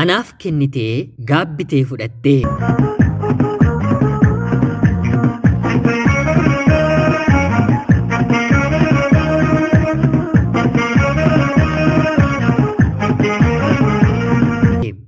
Anaaf kennitee gaabbitee fudhatte.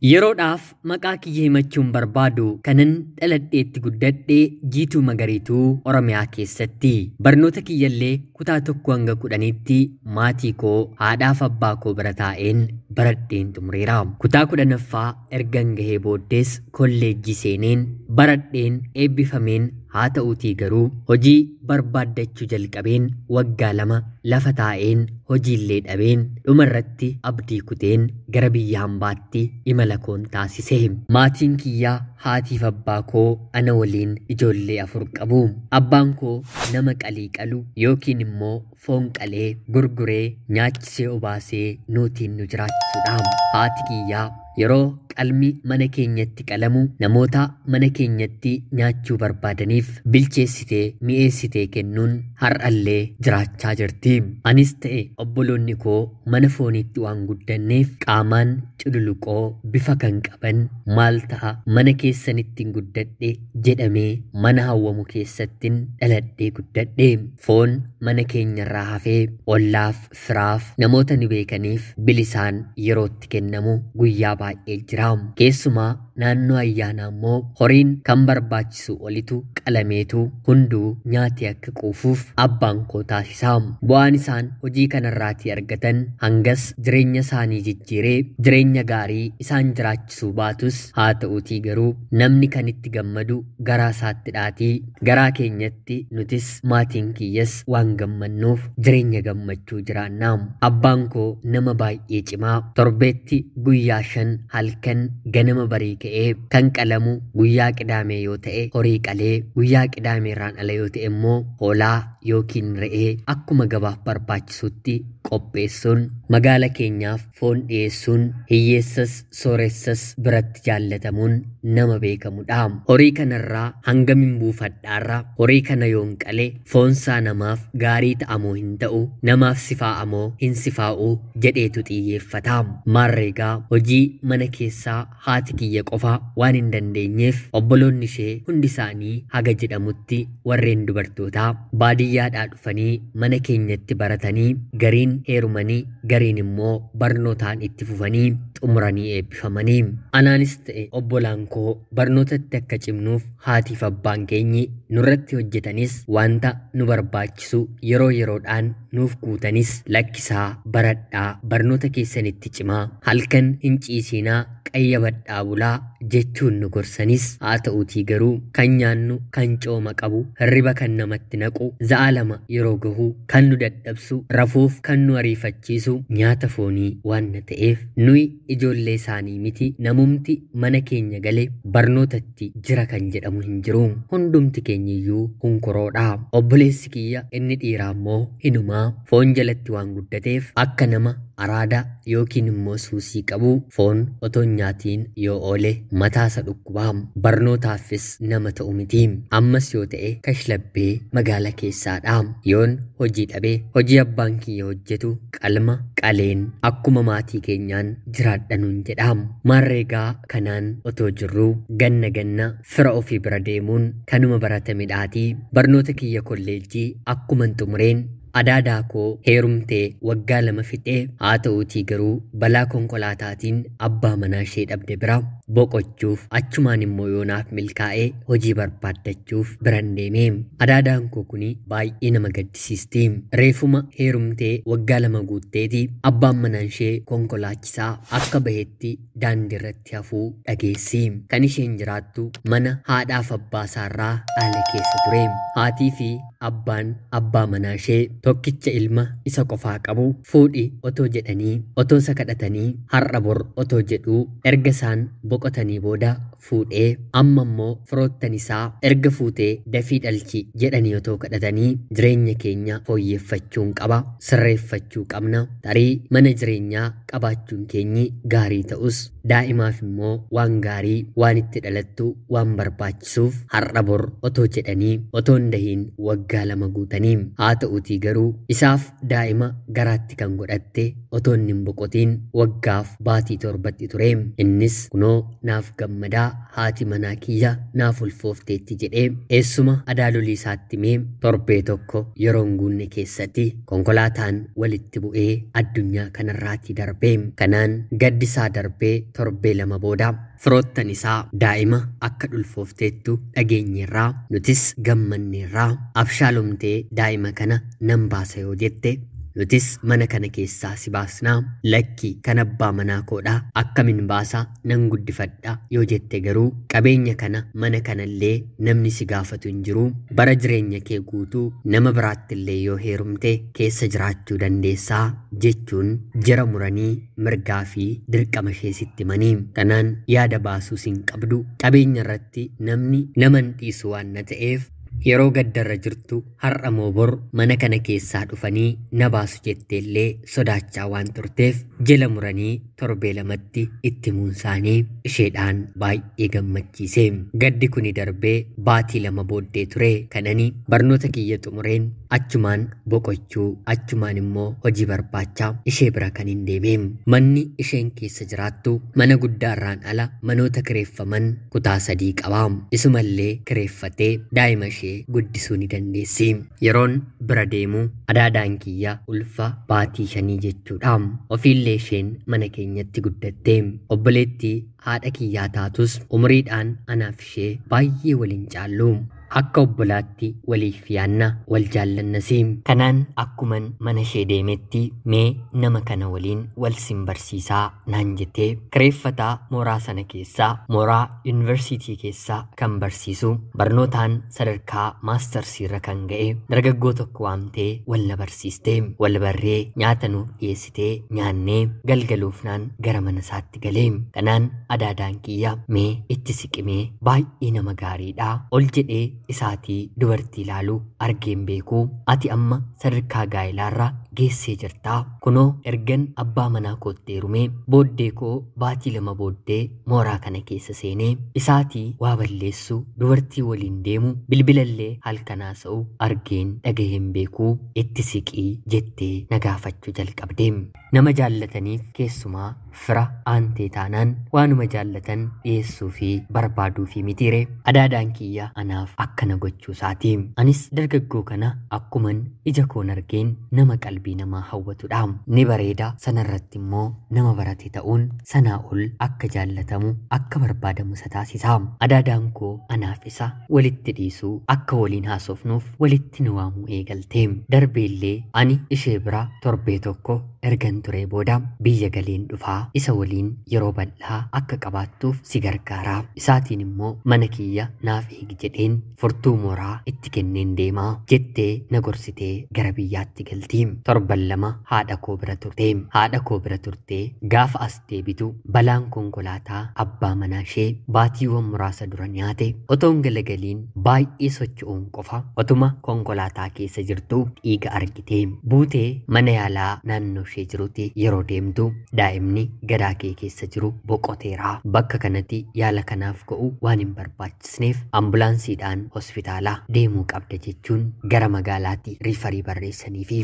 Yeroodhaaf maqaa kiyya himachuun barbaadu kanan dhaladheetti guddadhe Jiituu Magariituu Oromiyaa keessatti. Barnoota kiyyallee kutaa 1 hanga 10tti maatii koo haadhaaf abbaa koo bira taa'een baradheen xumureera. Kutaa 10ffaa ergan gahee booddees kolleejjii seeneen baradheen eebbifameen, haa ta'uutii garuu hojii barbaaddachuu jalqabeen waggaa 2 lafa taa'een hojiillee dhabeen dhumarratti abdii kuteen gara biyya hambaatti imala koon taasise. Maatiin kiyyaa haatiif abbaa koo ana waliin ijoollee 4 qabu. Abbaan koo nama qalii qalu yookiin immoo foon qalee gurguree nyaachisee obaasee nuutiin nu jiraachisudha. Haati kiyyaa yeroo qalmi mana keenyatti qalamu namoota mana keenyatti nyaachuu barbaadaniif bilcheessitee mi'eessitee kennuun har'allee jiraachaa jirti. Anis ta'e obboloonni koo mana fooniitti waan guddanneef qaamaan cululuqoo bifa kan qaban, maal ta'a mana keessanittiin guddadhe jedhamee mana hawwamu keessattin dhaladhee guddadhe. Foon mana keenyarraa hafee ollaaf, firaaf, namoota nu beekaniif bilisaan yerootti kennamu guyyaa baay'ee jira. Keessumaa naannoo ayyaanaa immoo horiin kan barbaachisu olitu qalameetu hunduu nyaatee akka quufuuf abbaan koo taasisa. Bu'aan isaan hojii kanarraatii argatan hangas jireenya isaanii jijjiiree jireenya gaarii isaan jiraachisuu baatus, haa ta'uutii garuu namni kan itti gammadu garaa isaatti dhaatii garaa keenyatti nutis maatiin kiyyas waan gammannuuf jireenya gammachuu jiraanna. Abbaan koo nama baay'ee cimaa, torbeetti guyyaa 5 halkan ganama barii ka'ee kan qalamu guyyaa Qidaamee yoo ta'e horii qalee, guyyaa Qidaameerraan ala yoo ta'e immoo hoolaa yookiin re'ee akkuma gabaaf barbaachisutti qopheessuun magaala keenyaaf foon dhiyeessuun hiyyeessas sooressas biratti jaallatamuun nama beekamudha. Horii kanarraa hangamin buufadhaarra, horii kana yoon qale foonsaa namaaf gaarii ta'amoo hin ta'u, namaaf sifaa'amoo hin sifaa'u jedheetu xiyyeeffata. Maarreegaa hojii mana keessaa haati kiyya qofa waan hin dandeenyeef obboloonni ishee hundi isaanii haga jedhamutti warreen dubartootaa baadiyyaadhaa dhufanii mana keenyatti baratanii, gariin heerumanii, gariin immoo barnootaan itti fufanii xumuranii eebbifamanii. Anaanis ta'e obbolaan koo barnootatti akka cimnuuf haatiif abbaan keenyi nurratti hojjetanis, wanta nu barbaachisu yeroo yeroodhaan nuuf guutanis, lakkisaa baradhaa, barnoota keessanitti cimaa, halkan hin ciisinaa, qayyabadhaa bulaa jechuun nu gorsanis, haa ta'uutii garuu kan nyaannu kan cooma qabu, hirriba kan namatti naqu, za'a 2 yeroo gahu kan nu dadhabsu, rafuuf kan nu ariifachiisu nyaata foonii waan na ta'eef nuyi ijoollee isaanii miti namumti mana keenya gale barnootatti jira kan jedhamu hin jiru. Hundumti keenyiyyuu hunkoroodha. Obboleessi kiyya inni dhiiraa immoo hinumaa foon jalatti waan guddateef akka nama araada yookiin immoo suusii qabu foon otoo hin nyaatiin yoo oole mataasa dhukkubaa, barnootaafis nama ta'u miti. Ammas yoo ta'e kashlabbee magaala keessaadha. Yoon hojii dhabe hojii abbaan kiyya hojjetu qalma qaleen akkuma maatii keenyaan jiraadhanuun jedha. Maarreegaa kanaan otoo jirruu ganna ganna fira ofii bira deemuun kanuma baratamedhaatii barnoota kiyya kolleejjii akkuman xumureen adaadaa koo heerumtee waggaa 2 fixee, haa ta'uutii garuu balaa konkolaataatiin abbaa manaa ishee dhabde bira boqochuuf, achumaan immoo yoonaaf milkaa'ee hojii barbaaddachuuf biran deeme. Adaadaan koo kuni baay'ee nama gaddisiisti. Reefuma heerumtee waggaa 2 guutteeti abbaan manaan ishee konkolaachisaa akka bahetti daandii irratti hafuu dhageessi. Kan isheen jiraattu mana haadhaaf abbaa isaarraa dhaala keessa ture. Haatii fi abbaan abbaa manaa ishee tokkicha ilma isa qofaa qabu fuudhi otoo jedhanii, otoo isa kadhatanii, har'a bor otoo jedhuu erga isaan boqotanii booda fuudhee amma immoo firoottan isaa erga fuutee dafii dhalchi jedhanii otoo kadhatanii jireenya keenya fooyyeffachuun qaba, sirreeffachuu qabna. Tarii mana jireenyaa qabaachuun keenyi gaarii ta'us daa'imaaf immoo waan gaarii waan itti dhalattu waan barbaachisuuf har'a bor otoo jedhanii otoo hin dahiin waggaa 2 guutanii. Haa ta'uutii garuu isaaf daa'ima garaatti kan godhatte otoo inni hin boqotiin waggaaf baatii 7tti ture. Innis kunoo naaf gammadaa haati manaa kiyya naaf ulfoofteetti jedhee eessuma adaalolii isaatti mee torbee tokko yeroo hin guunne keessatti konkolaataan walitti bu'ee addunyaa kanarraatii darbee. Kanaan gaddi isaa darbee torbee 2 booda firoottan isaa daa'ima akka dhulfoofteettu dhageenyeerraa nutis gammanneerraa abshaalomtee daa'ima kana nan baasa yoo jette nutis mana kana keessaa si baasnaa, lakki kan abbaa manaa koodhaa akkamin baasaa nan guddifadha yoo jette garuu qabeenya kana mana kanallee namni si gaafatu hin jiru, bara jireenya kee guutuu nama biraattillee yoo heerumte keessa jiraachuu dandeessaa jechuun jara muranii mirgaa fi dirqama ishee sitti himanii. Kanaan yaada baasuus hin qabdu, qabeenya irratti namni nama hin dhiisu waan na ta'eef yeroo gaddarra jirtu har'a moo bor mana kana keessaa dhufanii na baasu jetteellee sodaachaa waan turteef jala muranii torbee 2tti itti himuun isaanii isheedhaan baay'ee gammachiise. Gaddi kuni darbee baatii 2 booddee ture kan ani barnoota kiyya xumureen achumaan boqochuu achumaan immoo hojii barbaachaa ishee bira kan hin deeme. Manni isheen keessa jiraattu mana guddaarraan ala manoota kireeffaman kutaa 3 qaba. Isumallee kireeffatee daa'ima ishee guddisuu ni dandeessi. Yeroon bira deemu adaadaan kiyya ulfa baatii 5 jechuudha. Ofiillee isheen mana keenyatti guddatte. Obboleettii haadha kiyyaa taatus umuriidhaan anaaf ishee baay'ee waliin caallu. Akka obbolaatti waliif yaanna, wal jaallannas. Kanaan akkuman mana ishee deemetti mee nama kana waliin wal sin barsiisaa naan jettee kireeffataa mooraa sana keessaa mooraa yuunivarsiitii keessaa kan barsiisu barnootaan sadarkaa maastarsiirra kan ga'e dargaggoo tokko waamtee wal na barsiiste. Wal barree nyaata nuuf dhiyeessitee nyaannee galgaluufnaan gara mana isaatti galee. Kanaan adaadaan kiyya mee itti siqimee baay'ee nama gaariidha ol jedhee isaatii dubartii ilaalu argeen beekuu, ati amma sadarkaa gaa'ilaarra geessee jirtaa, kunoo ergan abbaa manaa kootti heerumee booddee koo baatii 2 booddee mooraa kana keessa seenee isaatii waa balleessu dubartii waliin deemu bilbilallee halkan haasa'u argeen dhagaheen beekuu itti siqii jettee na gaafachuu jalqabde. Nama jaallataniif keessumaa fira aantee taanaan waanuma jaallatan dhiyeessuu fi barbaaduu fi mitiire. Adaadaan kiyya anaaf akkana gochuu isaati. Anis dargaggoo kana akkuman ija koon argeen nama qalbii namaa hawwatudha. Ni bareeda, sanarratti immoo nama barate ta'uun sanaa ol akka jaallatamu akka barbaadamu isa taasisa. Adaadaan koo anaaf isa walitti dhiisuu akka waliin haasofnuuf walitti nu waamuu eegalte. Darbeellee ani ishee bira torbee tokko ergan turee booda biyya galeen dhufaa isa waliin yeroo bal'aa akka qabaattuuf si gargaaraa, isaatiin immoo mana kiyya naaf eegi jedheen furtuu mooraa itti kenneen deemaa jettee na gorsitee gara biyyaatti galti. Torban 2 haadha koo bira turte. Haadha koo bira turtee gaafa as deebitu balaan konkolaataa abbaa manaa ishee baatiiwwan muraasa dura nyaate otoo hin galagaliin baay'ee socho'uun qofa otuma konkolaataa keessa jirtu dhiiga argite. Buutee mana yaalaa naannoo ishee jirutti yeroo deemtu daa'imni garaa kee keessa jiru boqoteera. Bakka kanatti yaala kanaaf ga'u waan hin barbaachisneef ambulaansiidhaan hospitaala deemuu qabda jechuun gara magaalaatti riifarii barreessaniifi.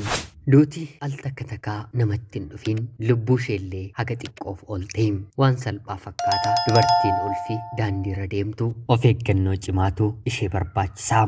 Duuti al takka takkaa namatti hin dhufin lubbuu isheellee haga xiqqoof oolte. Waan salphaa fakkaata dubartiin ulfi daandiirra deemtu of eeggannoo cimaatu ishee barbaachisa.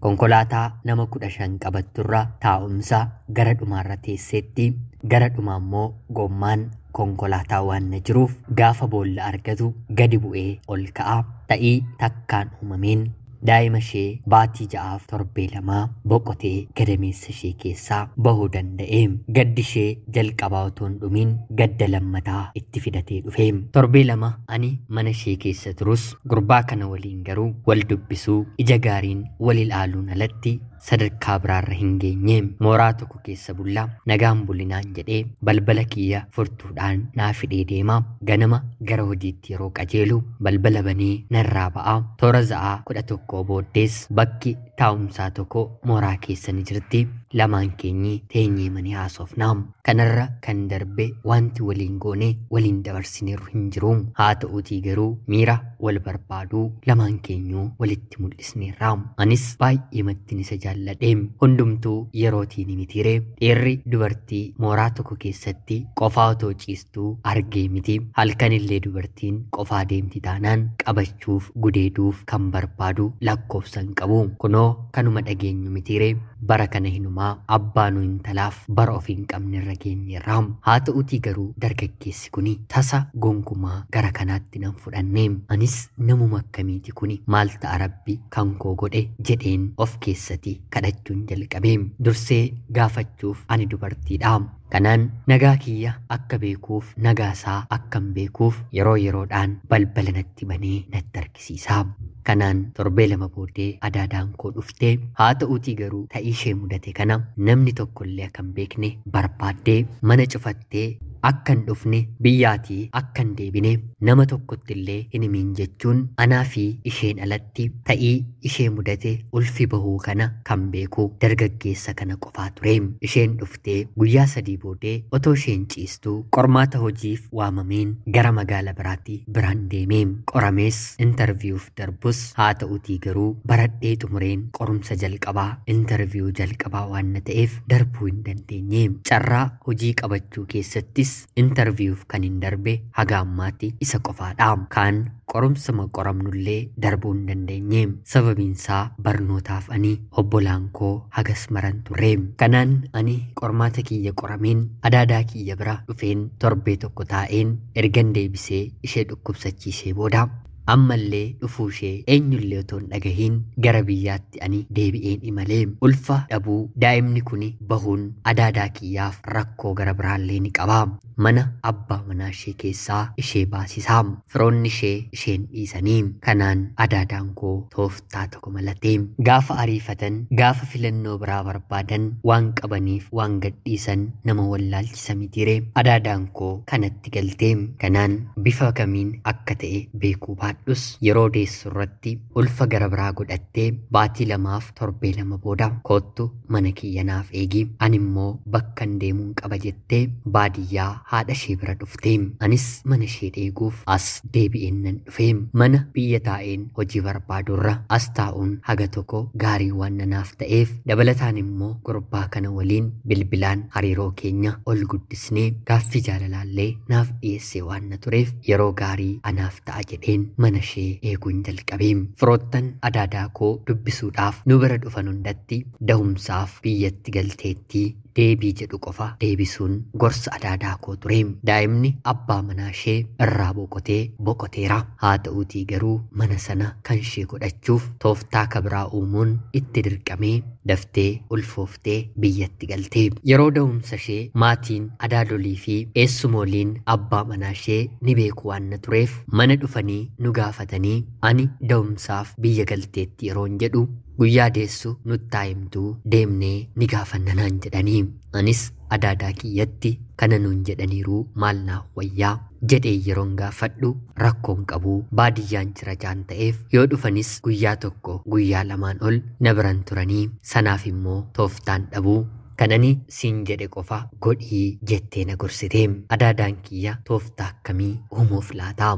Konkolaataa nama 15 qabatturra taa'umsa gara dhumaarra teesseetti, gara dhumaa immoo gommaan konkolaataa waan na jiruuf gaafa boolla argatu gadi bu'ee ol ka'a. Ta'ii takkaan uumameen daa'ima ishee baatii 6 torbee 2 boqotee gadameessa ishee keessaa bahuu danda'e. Gaddi ishee jalqabaa otoo hin dhumin gadda lammataa itti fidatee dhufe. Torbee 2 ani mana ishee keessa turus gurbaa kana waliin garuu wal dubbisuu ija gaariin wal ilaaluun alatti sadarkaa biraarra hin geenye. Mooraa tokko keessa bullaa nagaan bulinaan jedhee balbala kiyya furtuudhaan naa fidee deema. Ganama gara hojiitti yeroo qajeelu balbala banee narraa ba'a. Toora za'aa 11 booddees bakki taa'umsaa tokko mooraa keessa ni jirti. Lamaan keenyi teenyee manii haasofna. Kanarra kan darbe wanti waliin goone waliin dabarsineeru hin jiru. Haa ta'uutii garuu miira wal barbaaduu lamaan keenyuu walitti mul'isneerra. Anis baay'ee mattin isa jaalladhe. Hundumtuu yerootiin mitiire. Dhiirri dubartii mooraa tokko keessatti qofaa otoo ciistuu argee miti. Halkanillee dubartiin qofaa deemti taanaan qabachuuf gudeeduuf kan barbaadu lakkoofsa hin qabu. Kunoo kanuma dhageenyu mitiire. Bara kana hinumaa abbaanuu intalaaf bara of hin qabne irra geenyeerra. Haa ta'uutii garuu dargaggeessi kuni tasa gonkumaa gara kanaatti nan fudhanne. Anis namuma akkamiiti kuni maal ta'a rabbi kan koo godhe jedheen of keessatti kadhachuun jalqabe. Dursee gaafachuuf ani dubartiidha. Kanaan nagaa kiyya akka beekuuf nagaasaa akkan beekuuf yeroo yeroodhaan balbala natti banee natti argisiisa. Kanaan torbee 2 booddee adaadaan koo dhuftee haa ta'uutii garuu ta'ii ishee mudate kana namni tokkollee akka hin beekne barbaaddee mana cufattee akka hin dhufne biyyaatii akka hin deebine nama tokkotti illee hin himiin jechuun anaa fi isheen alatti ta'ii ishee mudate ulfi bahuu kana kan beeku dargaggeessa kana qofaa ture. Isheen dhuftee guyyaa 3 booddee otoo isheen ciistuu qormaata hojiif waamameen gara magaala biraatti biraan deeme. Qoramees intarviiyuuf darbus haa ta'uutii garuu baradhee xumureen qorumsa jalqabaa intarviiyuu jalqabaa waan na ta'eef darbuu hin dandeenye. Carraa hojii qabachuu keessattis intarviiyuuf kan hin darbe haga ammaatti isa qofaadha. Kaan qorumsa qoramnullee darbuu hin dandeenye. Sababiinsaa barnootaaf ani obbolaan koo hagas maran turre. Kanaan ani qormaata kiyya qorameen adaadaa kiyya bira dhufeen torbee tokko taa'een ergan deebisee ishee dhukkubsachiisee booda ammallee dhufuu ishee eenyullee otoo hin dhagahiin gara biyyaatti ani deebi'een imalee. Ulfa dhabuu daa'imni kuni bahuun adaadaa kiyyaaf rakkoo gara biraallee ni qaba. Mana abbaa manaa ishee keessaa ishee baasisaa. Firoonni ishee isheen dhiisanii. Kanaan adaadaan koo tooftaa tokko malatee gaafa ariifatan gaafa filannoo biraa barbaadan waan qabaniif waan gadhiisan nama wallaalchisa mitiire. Adaadaan koo kanatti galtee. Kanaan bifa kamiin akka ta'e beekuu baadhus yeroo deessu irratti ulfa gara biraa godhattee baatii 2 fi torbee 2 booda koottu mana kiyya naaf eegi ani immoo bakkan deemuun qaba jettee baadiyyaa haadha ishee bira dhuftee. Anis mana ishee eeguuf as deebi'een nan dhufe. Mana biyya taa'een hojii barbaadurra as taa'uun haga tokko gaarii waan nanaaf ta'eef dabalataan immoo gurbaa kana waliin bilbilaan hariiroo keenya ol guddisnee gaaffii jaalalaallee naaf dhiyeessee waan na tureef yeroo gaarii anaaf ta'a jedheen mana ishee eeguun jalqabe. Firoottan adaadaa koo dubbisuudhaaf nu bira dhufan hundatti dahumsaaf biyyatti galteetti deebii jedhu qofa deebisuun gorsa adaadaa koo ture. Daa'imni abbaa manaa ishee irraa boqotee boqoteera. Haa ta'uutii garuu mana sana kan ishee godhachuuf tooftaa kabiraa uumuun itti dirqamee daftee ulfooftee biyyatti galte. Yeroo da'umsa ishee maatiin adaadolii fi eessumooliin abbaa manaa ishee ni beeku waan na tureef mana dhufanii nu gaafatanii ani da'umsaaf biyya galteetti yeroon jedhu guyyaa deessu nuttaa himtuu deemnee ni gaafannanaan jedhanii. Anis adaadaa kiyyatti kana nuun jedhaniiruu maal naaf wayyaa jedhee yeroon gaafadhu rakkoon qabuu baadiyyaan jira jaan ta'eef yoo dhufanis guyyaa tokko guyyaa 2 ol na biran turanii sanaaf immoo tooftaan dhabuu kanani siin jedhe qofa godhii jettee na gorsite. Adaadaan kiyya tooftaa akkamii uumuuf laata?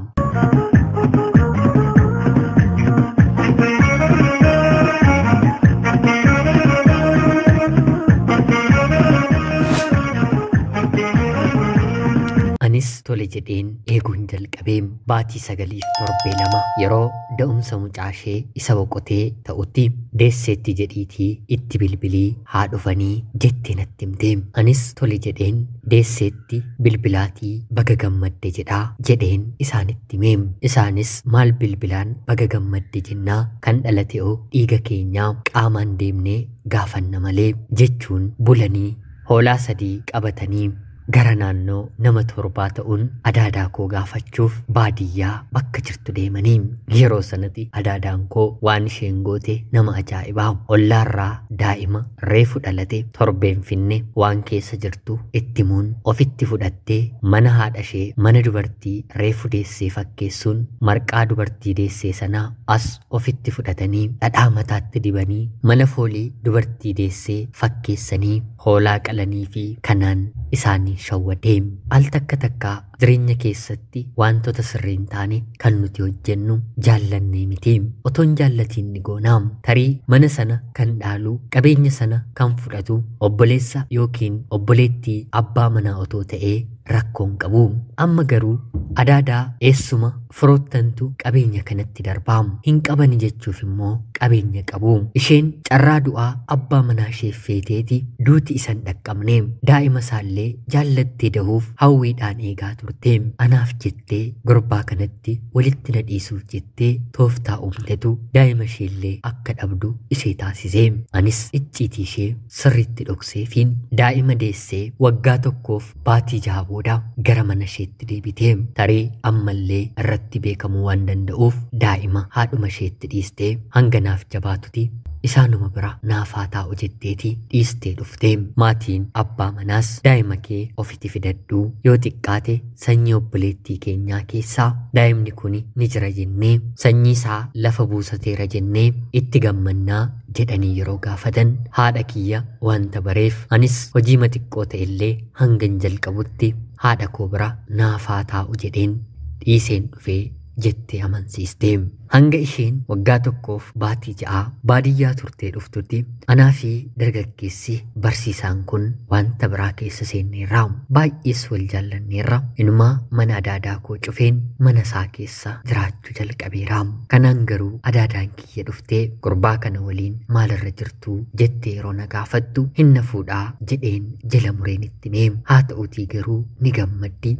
Anis tole jedheen eeguun jalqabee baatii 9 fi torbee 2 yeroo da'umsa mucaa ishee isa boqotee ta'utti deesseetti jedhiitii itti bilbilii haa dhufanii jettee natti himte. Anis tole jedheen deesseetti bilbilaatii baga gammadde jedhaa jedheen isaanitti hime. Isaanis maal bilbilaan baga gammadde jennaa kan dhalate oo dhiiga keenyaa qaamaan deemnee gaafanna malee jechuun bulanii hoolaa 3 qabatanii Gara naannoo nama 7 ta'uun adaadaa koo gaafachuuf baadiyyaa bakka jirtu deemanii. Yeroo sanatti adaadaan koo waan isheen goote nama ajaa'ibaa. Ollaarraa daa'ima reefu dhalate torbeen finne waan keessa jirtu itti himuun ofitti fudhattee mana haadha ishee mana dubartii reefu deessee fakkeessuun marqaa dubartii deessee sanaa as ofitti fudhatanii dhadhaa mataatti dibanii mana foolii dubartii deessee fakkeessanii hoolaa qalanii fi kanaan isaanii shawwadee. Al takka takkaa jireenya keessatti wantoota sirrii hin taane kan nuti hojjennu jaallannee miti. Otoon jaallatiin ni goonaa. Tarii mana sana kan dhaalu, qabeenya sana kan fudhatu obboleessa yookiin obboleettii abbaa manaa otoo ta'ee rakkoon qabu. Amma garuu adaadaa eessuma firoottantu qabeenya kanatti darbaa. Hin qabani jechuuf immoo qabeenya qabu. Isheen carraa du'aa abbaa manaa isheef feeteeti duuti isan dhaqqabne. Daa'ima isaallee jaallattee dahuuf hawwiidhaan eegaa turte. Anaaf jettee gurbaa kanatti walitti na dhiisuuf jettee tooftaa uumtetu daa'ima isheellee akka dhabdu ishee taasise. Anis icciitii ishee sirriitti dhokseefiin daa'ima deessee waggaa 1 baatii 6 booda gara mana isheetti deebite. Tarii ammallee irratti beekamuu waan danda'uuf daa'ima haadhuma isheetti dhiistee hanga naaf jabaatuti isaanuma bira naafaa taa'u jetteeti dhiistee dhufte. Maatiin abbaa manaas daa'ima kee ofitti fidadhuu, yoo xiqqaate sanyii obboleettii keenyaa keessaa daa'imni kun ni jira jennee sanyii isaa lafa buusateera jennee itti gammannaa jedhanii yeroo gaafatan haadha kiyya wanta bareef anis hojii xiqqoo ta'ellee hangan jalqabutti haadha koo bira naafaa taa'u jedheen dhiiseen dhufee jettee amansiiste. Hanga isheen waggaa 1 baatii 6 baadiyyaa turtee dhuftutti anaa fi dargaggeessi barsiisaan kun wanta biraa keessa seenneerra. Baay'ees wal jaallanneerra. Inumaa mana adaadaa koo cufeen mana isaa keessa jiraachuu jalqabeera. Kanaan garuu adaadaan kiyya dhuftee gurbaa kana waliin maalirra jirtu jettee yeroo na gaafattu hin na fuudhaa jedheen jala mureen itti hime. Haa ta'uutii garuu ni gammaddi.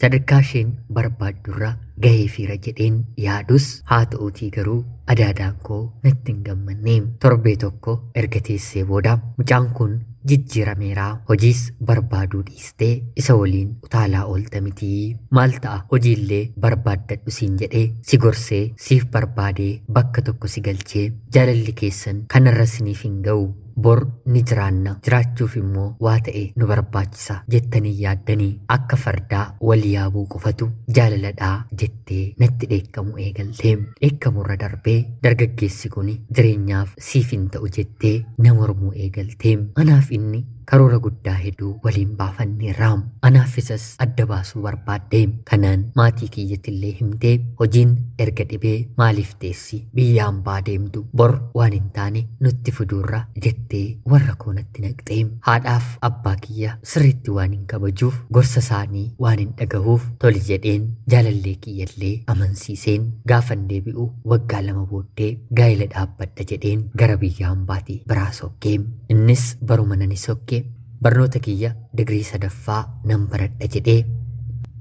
Sadarkaa isheen barbaaddurra gahee fiira jedheen yaadus haa ta'uutii garuu adaadaan koo natti hin gammanne. Torbee 1 erga teessee booda mucaan kun jijjiirameeraa, hojiis barbaaduu dhiistee isa waliin utaalaa oolta mitii, maal ta'a hojiillee barbaaddadhu siin jedhee si gorsee siif barbaadee bakka tokko si galchee jaalalli keessan kanarra siniif hin ga'u, bor ni jiraanna, jiraachuuf immoo waa ta'e nu barbaachisa jettanii yaaddanii akka fardaa wal yaabuu qofatu jaalaladhaa jettee natti dheekkamu eegalte. Dheekkamurra darbee dargaggeessi kun jireenyaaf siif hin ta'u jettee na mormuu eegalte. Anaaf inni karoora guddaa hedduu waliin baafanneerra. Anaaf isas adda baasuu barbaadde. Kanaan maatii kiyyattillee himtee hojiin erga dhibee maaliif teessi biyyaan baa deemtu bor waan hin taane nutti fuduurra jettee warra koo natti naqxee. Haadhaaf abbaa kiyya sirriitti waan hin kabajuuf gorsa isaanii waan hin dhagahuuf toli jedheen jaalallee kiyyallee amansiiseen gaafan deebi'u waggaa 2 booddee gaa'ela dhaabbadha jedheen gara biyya hambaatii biraa sokkee. Innis baruma nani sokkee barnoota kiyya digirii 3ffaa nan baradha jedhee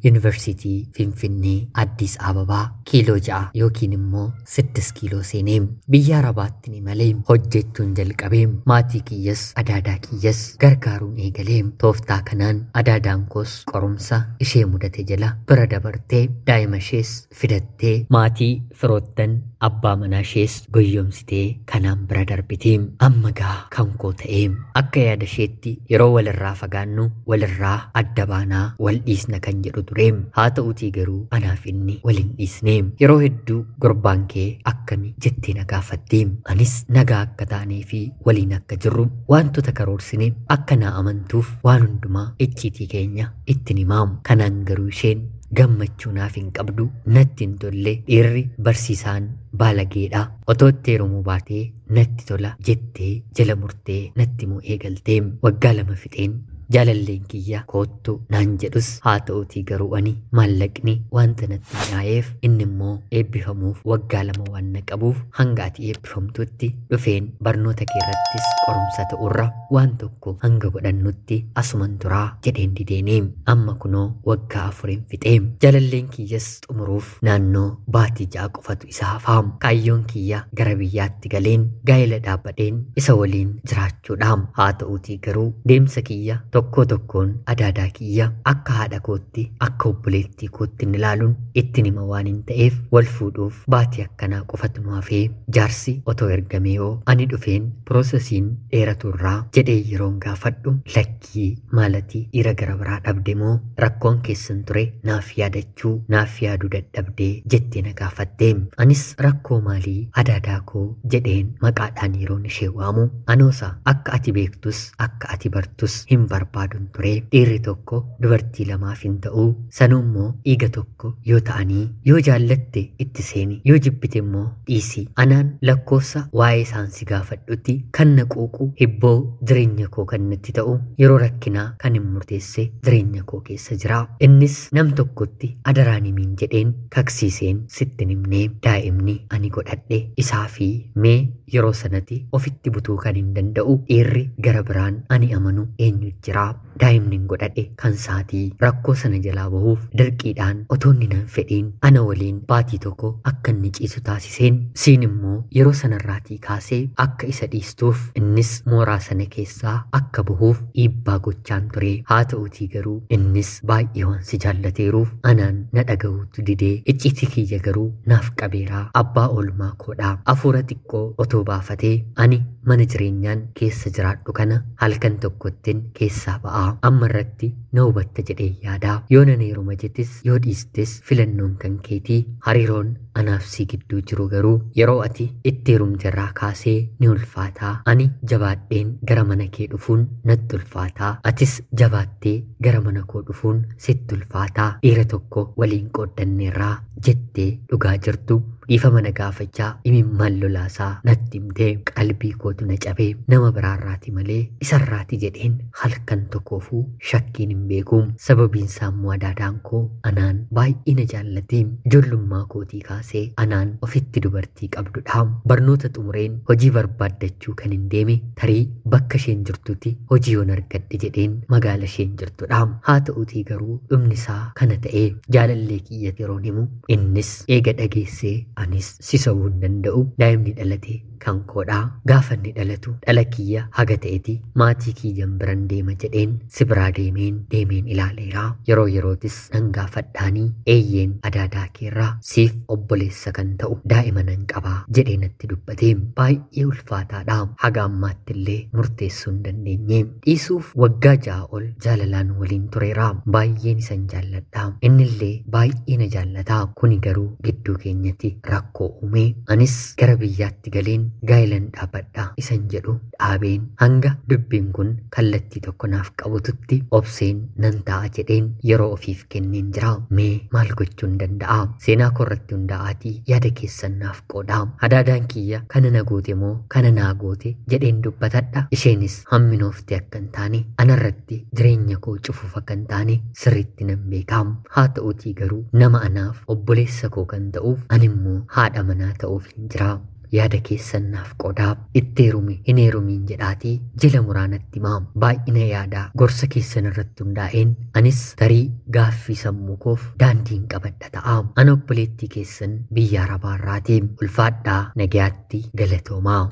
Yuunivarsiitii Finfinnee Addis Ababaa kiiloo 6 yookiin immoo 6 kiiloo seenee biyya Arabaatti ni malee hojjechuun jalqabee maatii kiyyas adaadaa kiyyas gargaaruun eegalee. Tooftaa kanaan adaadaan koos qorumsa ishee mudate jala bira dabartee daa'ima ishees fidattee maatii firoottan abbaa manaa ishees goyyomsitee kanaan bira darbitee. Amma gaa kan koo ta'ee akka yaada isheetti yeroo walirraa fagaannu walirraa adda baanaa wal dhiisna kan jedhu ture. Haa ta'uutii garuu anaaf inni wal hin dhiisne. Yeroo hedduu gurbaan kee akkami jettee na gaafatte. Anis nagaa akka taanee fi waliin akka jirru wantoota karoorsine akka naa amantuuf waan hundumaa icciitii keenya ittiin himaamu. Kanaan garuu isheen gammachuu naaf hin qabdu, natti hin tolle, dhiirri barsiisaan baalageedha, otoo itti heerumuu baatee natti tola jettee jala murtee natti himuu eegalte. Waggaa 2 fixeen jaalalleen kiyya koottu naan jedhus haa ta'uutii garuu ani maallaqni wanta natti mi'aayeef inni immoo eebbifamuuf waggaa 2 waan na qabuuf hanga ati eebbifamtutti dhufeen barnoota kee irrattis qorumsa ta'urra waan tokko hanga godhannutti asuman turaa jedheen dideene. Amma kunoo waggaa 4 fixee jaalalleen kiyyas xumuruuf naannoo baatii 6 qofatu isa hafaa. Kaayyoon kiyya gara biyyaatti galeen gaa'ela dhaabbadheen isa waliin jiraachuudha. Haa ta'uutii garuu deemsa kiyya Tokko tokkoon adaadaa kiyya akka haadha kootti, akka obboleettii kootti hin ilaaluun ittiin hima waan hin ta'eef wal fuudhuuf baatii akkanaa qofatu nu hafee jaarsi otoo ergamee yoo ani dhufeen piroosesiin dheeratu irraa jedhee yeroon gaafadhu, lakkii maalatii dhiira gara biraa dhabde moo rakkoon keessan ture naaf yaadachuu naaf yaaduu dadhabdee jettee na gaafatte. Anis rakkoo maalii adaadaa koo jedheen maqaadhaan yeroon ishee waamu, anoosa akka ati beektus akka ati bartus hin barbaadun ture. Dhiirri tokko dubartii lamaaf hin ta'u, sanuummoo dhiiga tokko yoo ta'anii, yoo jaallatte itti seeni, yoo jibbite immoo dhiisi. Anaan lakkoofsa waa'ee isaan si gaafadhutti kan na quuqu, hibboo jireenya koo kan natti ta'u, yeroo rakkinaa kan hin murteesse jireenya koo keessa jira. Innis nam tokkotti adaraan himiin jedheen kaksiiseen sitti himnee daa'imni ani godhadhe isaa fi mee yeroo sanatti ofitti butuu kan hin danda'u dhiirri gara biraan ani amanu eenyu jira? Daa'imni hin godhadhe kan saatii rakkoo sana jalaa bahuuf dirqiidhaan otoo inni nan fedhiin ana waliin baatii tokko akka inni ciisu taasiseen, siin immoo yeroo sanarraatii kaasee akka isa dhiistuuf innis mooraa sana keessaa akka bahuuf dhiibbaa gochaan ture. Haa ta'uutii garuu innis baay'ee waan si jaallateeruuf anaan na dhaga'uutu didee icciitii kiyya garuu naaf qabeeraa, abbaa oolmaa koodhaa. Hafuura xiqqoo otoo baafatee ani mana jireenyaan keessa jiraadhu kana halkan tokkottin keessaa ba'aa, amma irratti na hubatta jedhee yaadaa. Yoo nan heeruma jettis yoo dhiistes filannoon kan keetii. Hariiroon anaaf si gidduu jiru garuu yeroo ati itti heerumte irraa kaasee ni ulfaataa. Ani jabaadheen gara mana kee dhufuun natti ulfaataa, atis jabaattee gara mana koo dhufuun sitti ulfaataa. Dhiira tokko waliin qooddanneerraa jettee dhugaa jirtu dhiifama na gaafachaa imimmaan lolaasaa natti himtee qalbii kootu na cabee, nama biraarraati malee isarraati jedheen halkan tokkoofuu shakkiin hin beeku. Sababiin isaa immoo adaadaan koo anaan baay'ee na jaallate, ijoollummaa kootii kaasee anaan ofitti dubartii qabdudha. Barnoota xumureen hojii barbaaddachuu kan hin deeme tarii bakka isheen jirtutti hojii yoon argadhe jedheen magaala isheen jirtudha. Haa ta'uutii garuu dhumni isaa kana ta'ee jaalallee kiyyatti yeroon himu innis eega dhageessee anis si sobuu hin danda'u, daa'imni dhalate kan koodhaa, gaafa inni dhalatu dhala kiyya haga ta'eti maatii kiyyan biran deema jedheen si biraa deemeen ilaaleera. Yeroo yerootis nan gaafadhaanii eeyyeen adaadaa keerraa siif obboleessa kan ta'u daa'ima nan qabaa jedhee natti dubbate. Baay'ee ulfaataadha, haga ammaatti illee murteessuu hin dandeenye. Dhiisuuf waggaa 6 ol jaalalaan waliin tureera. Baay'een isan jaalladha, innillee baay'ee na jaallata. Kuni garuu gidduu keenyatti rakkoo uume. Anis gara biyyaatti galeen gaa'ilan dhaabbadha isan jedhu dhaabeen hanga dubbiin kun kallattii tokko naaf qabututti obseen nan taa'a jedheen yeroo ofiif kenneen jira. Mee maal gochuun danda'a? Seenaa koorratti hundaa'aatii yaada keessan naaf qoodaa. Adaadaan kiyya kana na goote moo kana naa goote jedheen dubbatadha. Isheenis hamminoofte akka hin taane, anarratti jireenya koo cufuuf akka hin taane sirriitti nan beekaam. Haa ta'uutii garuu nama anaaf obboleessa koo kan ta'uuf animmoo haadha manaa ta'uuf hin jira. Yaada keessan naaf qoodaa. Itti heerumi hin heerumiin jedhaatii jila muraanatti himaa. Baay'ina yaadaa gorsa keessan irratti hundaa'een anis tarii gaaffii sammuu koof daandiin qabadha ta'a. Ana obboleettii keessan biyya Arabaarraati. Ulfaadhaa, nagayaatti, galatoomaa.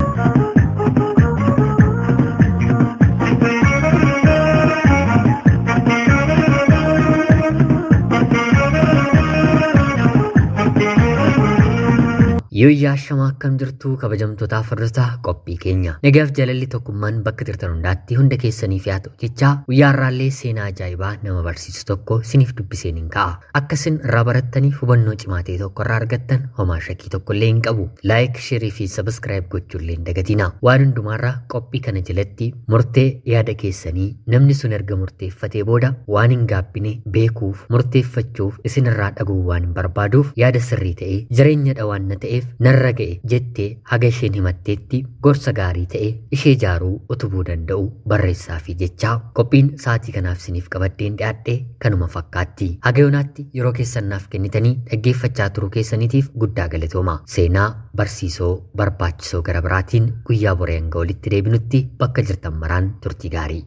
Yooyyaa shamaa, akkam jirtu kabajamtootaaf hordoftoota qophii keenya? Nagaaf jaalalli tokkummaan bakka jirtan hundaatti hunda keessaniif haa ta'u jechaa, guyyaa har'aallee seenaa ajaa'ibaa nama barsiisu tokko isiniif dubbiseen hin ka'a. Akka isin irraa barattanii hubannoo cimaa ta'e tokko irraa argattan homaa shakkii tokko illee hin qabu. Like, share fi subscribe gochuu illee hin dagatina. Waan hundumaarraa qophii kana jalatti murtee yaada keessanii namni sun erga murteeffatee booda waan hin gaabbine beekuuf murteeffachuuf isinirraa dhaguu waan hin barbaaduuf, yaada sirrii ta'e jireenya dhawaan na ta'eef narra ga'e jettee haga isheen himatteetti gorsa gaarii ta'e ishee jaaruu utubuu danda'u barreessaa fi jechaa, qophiin sa'aatii kanaaf isiniif qabadheen dhiyaadhe kanuma fakkaatti. Haga yoonaatti yeroo keessan naaf kennitanii dhaggeeffachaa turuu keessaniitiif guddaa galatooma. Seenaa barsiisoo barbaachisoo gara biraatiin guyyaa boree hanga walitti deebinutti bakka jirtan maraan turtii gaarii.